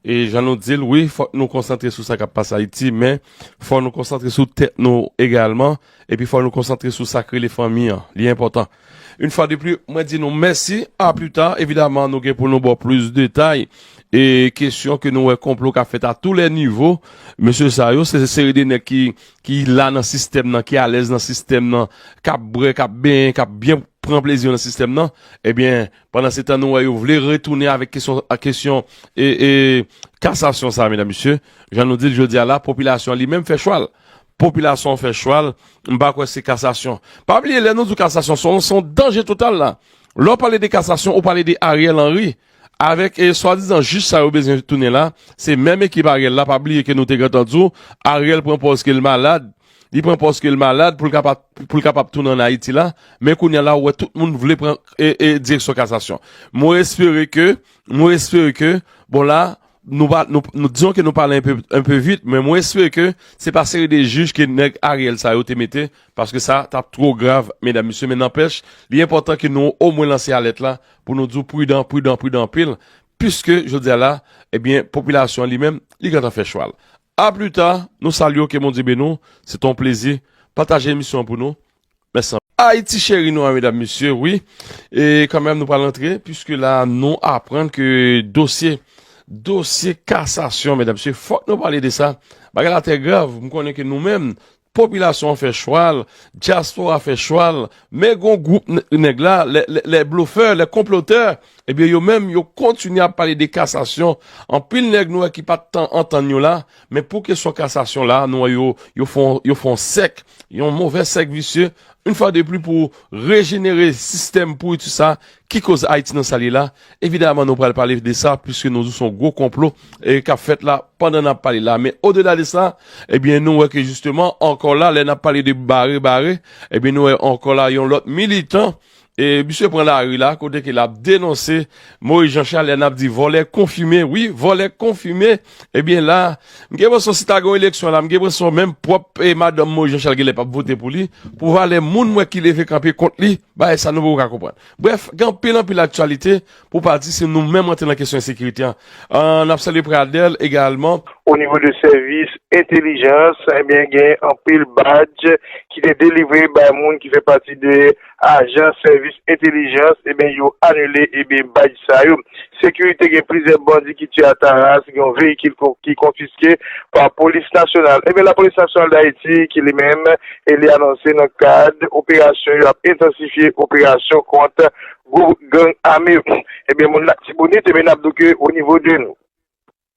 e jan nou di l, wi, fòk nou konsantre sou sa k ap pase Ayiti, men fò nou konsantre sou tèt nou egalman, epi fò nou konsantre sou sa k rele fanmi an. Li enpòtan. Une fois de plus, mwen di nou mèsi. A pli ta, evidaman, nou gen pou nou ba w plis detay. E kesyon ke nou wè konplo k ap fèt a tou lè nivo. Mesye sa yo, se seri de nèg ki, ki la nan sistèm nan, ki alèz nan sistèm nan, k ap bwè, k ap benyen, k ap byen pran plezi yo nan sistèm nan. Ebyen, pandan se tan, nou wè yo vle retounen avèk kesyon, a kesyon, e, e, kasasyon sa, medam, mesye. Jan nou di l jodi a la, popilasyon an li menm fè chwa l. Popilasyon an fè chwa l, m pa kwè se kasasyon. Pa bliye, lè nou di kasasyon, se yon, se yon danje total la. Lè w pale de kasasyon, ou pale de Ariel Henry. Avèk, e, swadizan jij sa yo bezwen tounen la, se menm ekip Ariel la, pa bliye ke nou te gentan di w, Ariel pran pòz ke l malad, li pran pòz ke l malad pou l kapab, pou l kapab tounen ann Ayiti la, men kounye a la, ou wè tout moun vle pran, e, e, direksyon kasasyon. Mwen espere ke, mwen espere ke, bon la, nou pa, nou, nou, dizon ke nou pale un peu, un peu vite, men mwen espere ke se pa seri de jij ke nèg Ariel sa yo te mete, paske sa t ap twò grav, medam, mesye, men nanpèch, li enpòtan ke nou omwen lanse alèt la, pou nou di w pridan, pridan, pridan anpil, piske, jodi a la, ebyen, popilasyon an li menm, li gentan fè chwa l. A pli ta, nou salye w, ke Bondye beni w, se t on plezi. Pataje emisyon an pou nou. Mèsi. Ayiti cheri nou an, medam, mesye, wi. E kanmenm, nou pral antre, piske la, nou aprann ke dosye, dosye kasasyon, medam, mesye, fòk nou pale de sa. Bagay la trè grav. M konnen ke nou menm, popilasyon an fè chwa l, dyaspora fè chwa l, men gon gwoup n-, nèg la, lè, lè, lè blofè, lè konplotè, ebyen, yo menm, yo kontinye ap pale de kasasyon. Anpil nèg nou wè ki pa t tan antann yo la, men pou kesyon kasasyon la, nou wè yo, yo fè on, yo fè on sèk, yon movè sèk visye, une fois de plus pou rejenere sistèm pouriti sa ki koz Ayiti nan sa l ye la. Evidaman, nou pral pale de sa, piske nou di se yon gwo konplo, e, k ap fèt la pandan n ap pale la. Men odela de sa, ebyen, nou wè ke jisteman, ankò la, lè n ap pale de bare, bare, ebyen, nou wè ankò la yon lòt militan, e, misye pran lari la, kote ke l ap denonse Moyiz Janchal, lè n ap di vòlè konfime, wi, vòlè konfime. Ebyen la, m gen enpresyon si ta gen yon eleksyon la, m gen enpresyon menm pwòp, e, madanm Moyiz Janchal genlè p ap vote pou li, pou valè moun mwen ki leve kanpe kont li, bagay sa nou poko ka konprann. Brèf, gen anpil, anpil aktyalite pou pati si nou menm antre nan kesyon ensekirite an. An, n ap salye Pradèl egalman. O nivo de sèvis entèlijans, ebyen, gen anpil badj ki te delivre bay moun ki fè pati de ajans sèvis entèlijans, ebyen, yo anile, ebyen, badj sa yo. Sekirite, gen plizyè bandi ki tiye a Taras, gen yon veyikil kon- ki konfiske pa Polis Nasyonal. Ebyen, Lapolis Nasyonal d Ayiti, ki li menm, e li anonse nan kad operasyon, yo ap entansifye operasyon kont gwoup gang ame yo. Ebyen, moun Latibonit, ebyen, n ap di w ke o nivo de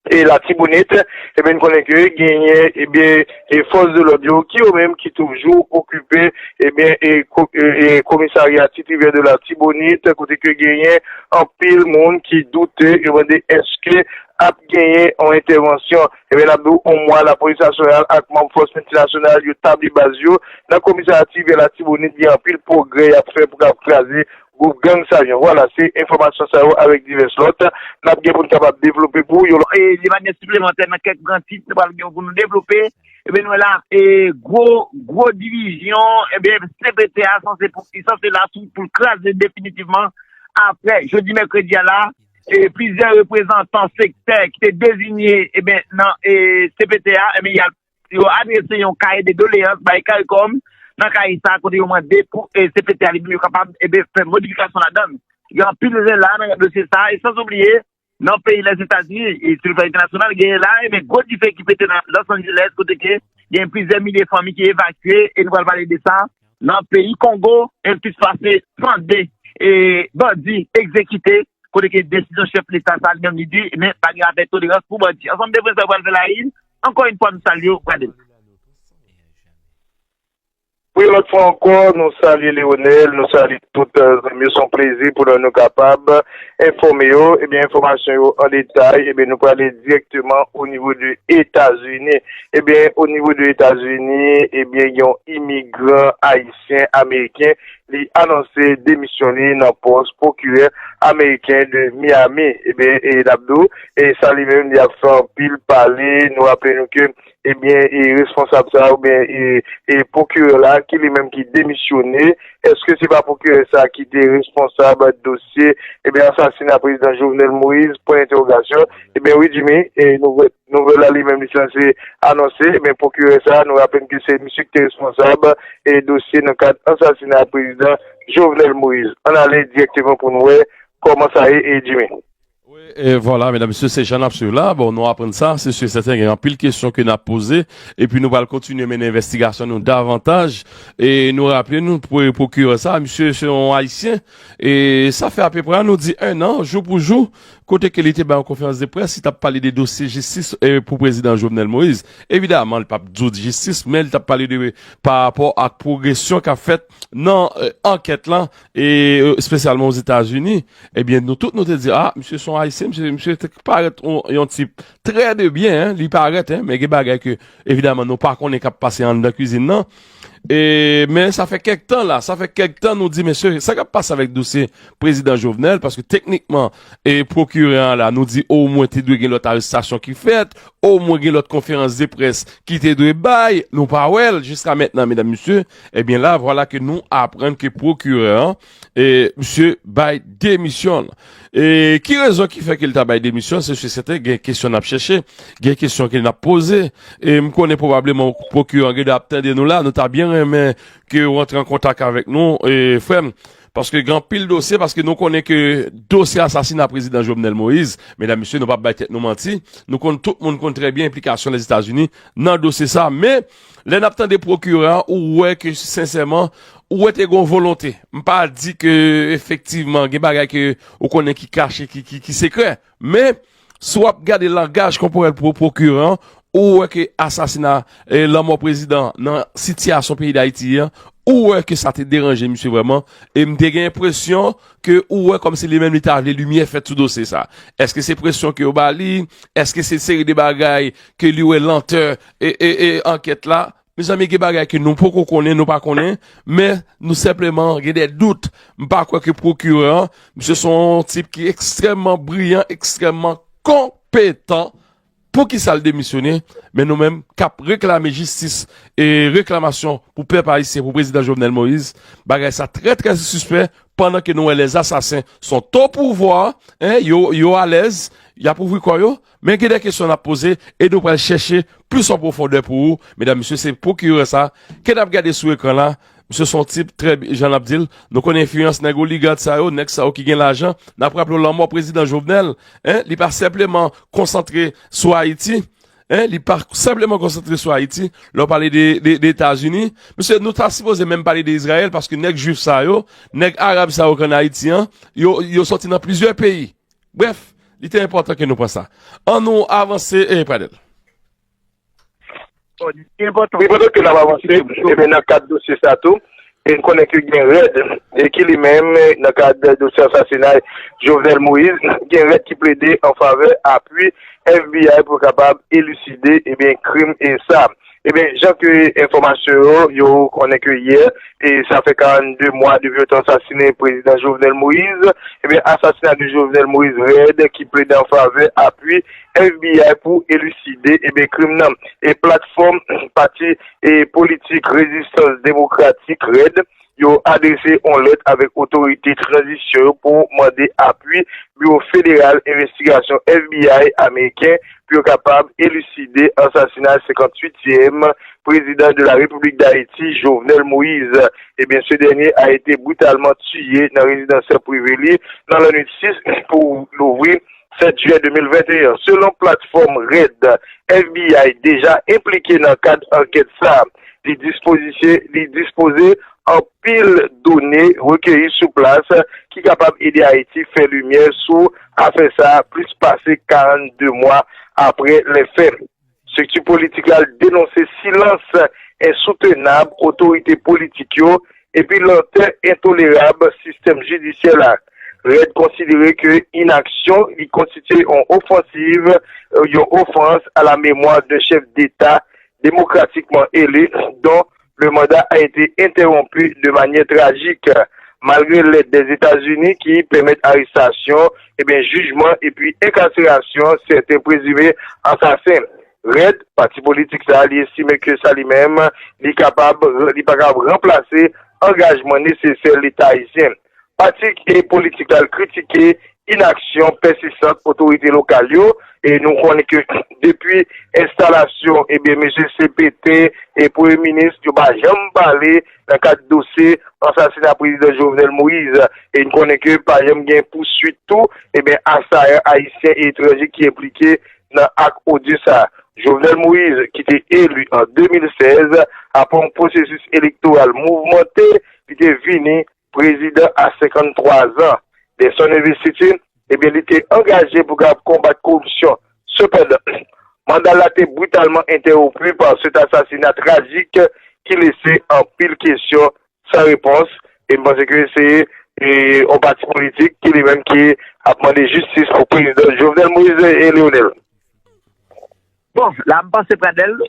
e Latibonit, ebyen, n konnen ke genyen, ebyen, e fòs de lòd yo, ki yo menm ki toujou okipe, ebyen, e ko- e- e komisarya Ti Rivyè de Latibonit, kote ke genyen anpil moun ki doute, yo mande èske ap genyen yon entèvansyon. Ebyen, n ap di w, yon mwa Lapolis Nasyonal ak manm fòs miltinasyonal yo tabli baz yo nan komisarya Ti Rivyè Latibonit, gen anpil pwogrè y ap fè pou k ap kraze gwoup gang sa yo. Vwala, se enfòmasyon sa yo avèk divès lòt n ap gen pou n kapab devlope pou yo. E de manyè siplemantè, nan kèk gran tit nou pral gen pou nou devlope, ebyen, nou wè la, e gwo, gwo divizyon, ebyen, C P T a sanse pou, li sanse la sou, pou l kraze definitivman. Apre, jodi mèkredi a la, e plizyè reprezantan sektè ki te dezinye, ebyen, nan, e, C P T a, ebyen, y al yo adrese yon kaye de doleyans bay CARICOM nan kaye sa a, kote yo mande pou, e, C P T a li menm yo kapab, e, fè modifikasyon ladan l. Gen anpil zen la nan dosye sa a, e san oubliye, nan peyi Lèzetazini, e sou plan entènasyonal, genyen la, e, men gwo dife ki pete nan Los Angeles, kote ke gen plizyè milye fanmi ki evakye, e nou pral pale de sa. Nan peyi Kongo, e plis pase san de, e, bandi egzekite, kote ke desizyon chèf leta sa li menm li di, men pa gen afè tolerans pou bandi. Ansanm de prensip pral fè la, ankò yon fwa, nou salye w, gade. Pou yon lòt fwa ankò, nou salye Leonel, nou salye tout, eh, zanmi yo. Se yon plezi pou nou, nou kapab enfòme yo. Ebyen, enfòmasyon yo an detay, ebyen, nou prale dirèkteman o nivo de Etazini. Ebyen, o nivo de Etazini, ebyen, yon imigran ayisyen ameriken, li anonse demisyon li nan pòs pwokirè ameriken de Miami. Ebyen, e n ap di w, e sa li menm, li ap fè anpil pale. Nou raple nou ke, ebyen, e responsab sa, oubyen, e, e pwokirè la, ki li menm ki demisyone, èske se pa pwokirè sa ki te responsab dosye, ebyen, asasina prezidan Jovenel Moïse? Pwen entèwogasyon. Ebyen, wi, Jimmy, e nouvèl, nouvèl la li menm, li sanse anonse, ebyen, pwokirè sa, nou raple n ke se misye ki te responsab, e dosye nan kad asasina prezidan Jovenel Moïse. Ann ale dirèkteman pou n wè kòman sa ye, e Jimmy. Wi, e vwala, medam, mesye, se jan n ap swiv la. Bon, nou aprann sa, se si e sèten, gen anpil kesyon ke n ap poze, epi nou pral kontinye mennen envestigasyon nou davantaj. E nou raple nou, pou pwokirè sa, misye se yon ayisyen, e sa fè apeprè, nou di, en an, jou pou jou, kote ke li te bay yon konferans de près, li t ap pale de dosye jistis, e, pou prezidan Jovenel Moïse. Evidaman, li p ap di w jistis, men li t ap pale de, pa rapò ak pwogresyon k ap fèt nan, e, ankèt lan, e, e, espesyalman Ozetazini. Ebyen, nou tout, nou te di, a, misye se yon ayisyen, misye, misye te parèt yon, yon tip trè de byen, en, li parèt, en, men gen bagay ke, evidaman, nou pa konnen k ap pase anndan kwizin nan. E, men sa fè kèk tan la, sa fè kèk tan nou di, mesye, sa k ap pase avèk dosye prezidan Jovenel, paske teknikman, e pwokirè an la, nou di omwen te dwe gen lòt arestasyon ki fèt, omwen gen lòt konferans de près ki te dwe bay, nou pa wè l jiska mentnan, medam, mesye. Ebyen la, vwala ke nou aprann ke pwokirè an, e, misye bay demisyon l. E ki rezon ki fè ke l ta bay demisyon? Se si e sèten, gen kesyon n ap chèche, gen kesyon ke n ap poze. E m konnen pwobableman pwokirè an gen dwa ap tande nou la, nou ta byen renmen ke w rantre an kontak avèk nou, e, frè m. Paske gen anpil dosye, paske nou konnen ke dosye asasina prezidan Jovenel Moïse, medam, mesye, nou p ap bay tèt nou manti, nou konn, tout moun konn trè byen enplikasyon Lèzetazini nan dosye sa, men lè n ap tande pwokirè an, ou wè ke, sensèman, ou wè te gen yon volonte. M pa di ke, efektivman, gen bagay ke ou konnen ki kache, ki, ki, ki sekrè. Men, si w ap gade langaj kòporèl pwo-, pwokirè an, ou wè ke asasina, e, lanmò prezidan nan sitiyasyon peyi Dayiti an, ou wè ke sa te deranje misye vrèman, e m te gen enpresyon ke ou wè kòmsi li menm li ta vle limyè fèt sou dosye sa. Èske se presyon ke yo ba li? Èske se seri de bagay ke li wè lantè e, e, e ankèt la? Mezanmi, gen bagay ke nou poko konnen, nou pa konnen, men nou senpleman gen de dout. M pa kwè ke pwokirè an, misye se yon tip ki ekstrèmman briyan, ekstrèmman konpetan. Poukisa l demisyone? Men nou menm k ap reklame jistis e reklamasyon pou pèp ayisyen, pou prezidan Jovenel Moïse, bagay sa trè, trè sispè, pandan ke nou wè lèzasasen sont au pouvoir, en, yo, yo alèz, y ap ouvri kò yo, men gen de kesyon n ap poze e nou pral chèche plis an pwofondè pou ou, medam, mesye, se pwokirè sa ke n ap gade sou ekran la, Misye se yon tip, trè, jan n ap di l, nou konnen enfliyans nèg oligat sa yo, nèg sa yo ki gen lajan. N ap raple w lanmò prezidan Jovenel, en, li pa senpleman konsantre sou Ayiti, en, li pa senpleman konsantre sou Ayiti. Lè w pale de, de, de Etazini, mesye, nou ta sipoze menm pale de Izrayèl, paske nèg jwif sa yo, nèg arab sa yo k ann Ayiti an, yo, yo sòti nan plizyè peyi. Brèf, li te enpòtan ke nou pran sa. An nou avanse, eh, Pradel. Wi, pandan ke n ap avanse, ebyen, nan kad dosye sa tou, e n konnen ke gen rèd, e ki li menm, nan kad dosye ansasinay Jovenel Moïse, gen rèd ki plede an favè apui F B I pou kapab eliside, ebyen, krim e sa. Ebyen, jan ke enfòmasyon yo, yo konnen ke yè, e sa fè karannde mwa depi yo te ansasinen prezidan Jovenel Moïse, ebyen, asasina de Jovenel Moïse rèd ki plede an favè apui F B I pou eliside, ebyen, krim nan. E platfòm pati e politik rezistans demokratik rèd, yo adrese yon lèt avèk otorite tranzisyon yo pou mande apui Biwo Federal Envestigasyon F B I ameriken pou yo kapab eliside ansasina senkantuityèm prezidan de la Repiblik Dayiti, Jovenel Moïse. Ebyen, ce dernier a été brutalement tué nan rezidans prive li nan lannwit sis pou louvri sèt jiyè de mil venteyen. Selon platfòm rèd, F B I deja enplike nan kad ankèt sa. Li dispozisye, li dispoze anpil done rekeyi sou plas ki kapab ede Ayiti fè limyè sou afè sa plis pase karannde mwa apre lè fè. Strikti politik la denonse silans ensoutenab otorite politik yo epi lantè entolerab sistèm jidisyè la. Rèd konsidere ke inaksyon li konstitye yon ofansiv, yon ofans a la memwa de chèf deta demokratikman eli, dont le mandat a été interrompu de manière tragique, malgré l'aide des États-Unis ki pèmèt arestasyon, ebyen, jijman epi enkaserasyon sèten prezime ansasen. Rèd, pati politik sa, li estime ke sa li menm, li kapab, li pa kapab ranplase angajman nesesè Leta ayisyen. Pati politik la kritike inaksyon pèsistan otorite lokal yo, e nou konnen ke depi enstalasyon, ebyen, mesye C P T e premye minis, yo pa janm pale nan kad dosye ansasina prezidan Jovenel Moïse. E n konnen ke pa janm gen pouswit tou, ebyen, asayan ayisyen e etranje ki enplike nan ak odyo sa. Jovenel Moïse, ki te eli an de mil sèz, apre yon pwosesis elektoral mouvmante, li te vini prezidan a senkanntwa zan. Dè son envestiti, ebyen, li te angaje pou kapab konbat koripsyon. Sepandan, manda l la te britalman entèwonpi pa sèt asasina trajik ki lese anpil kesyon san repons. E m panse ke se yon pati politik ki li menm ki ap mande jistis pou prezidan Jovenel Moïse e Leonel. Bon, la m panse Pradel,